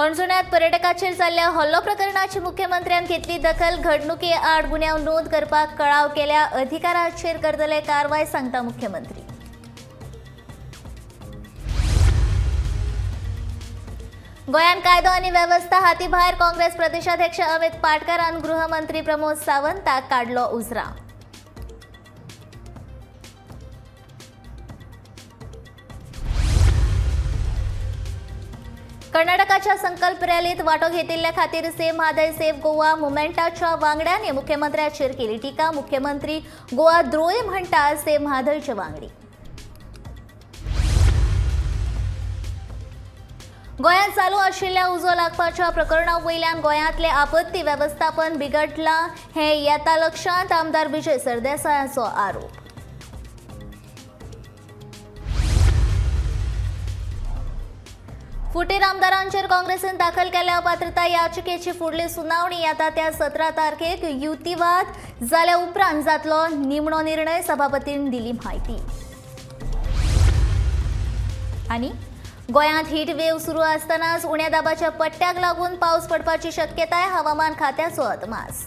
हणजुण्यात पर्यटकाचेर जाल्ल्या हल्लो प्रकरणाची मुख्यमंत्र्यान घेतली दखल. घडणुके आड गुन्यांव नोंद करपाक कळाव केल्या अधिकाराचेर करतले कारवाय, सांगता मुख्यमंत्री. गोंयांत कायदो आनी वेवस्था हातीभायर. काँग्रेस प्रदेशाध्यक्ष अमित पाटकारान गृहमंत्री प्रमोद सावंताक काडलो उजरा. कर्नाटकाच्या संकल्प रॅलीत वांटो घेतिल्ल्या खातीर सेव्ह म्हादय सेव्ह गोवा मुवमेंटाच्या वांगड्यांनी मुख्यमंत्र्याचेर केली टिका. मुख्यमंत्री गोवा द्रोही म्हणटा सेव्ह म्हादयचे वांगडी. गोंयांत चालू आशिल्ल्या उजो लागपाच्या प्रकरणा वयल्यान गोंयांतले आपत्ती वेवस्थापन बिगडलां हें येता लक्षांत, आमदार विजय सरदेसायाचो आरोप. फुटीर आमदारांचेर काँग्रेसीन दाखल केल्ल्या अपात्रता याचिकेची फुडली सुनावणी येता त्या 17 तारखेक. युतीवाद जाल्या उपरांत जातलो निमणो निर्णय, सभापतीन दिली म्हायती. आनी गोंयांत हीट वेव सुरू आसतनाच उण्या दाबाच्या पट्ट्याक लागून पावस पडपाची शक्यताय, हवामान खात्याचो अदमास.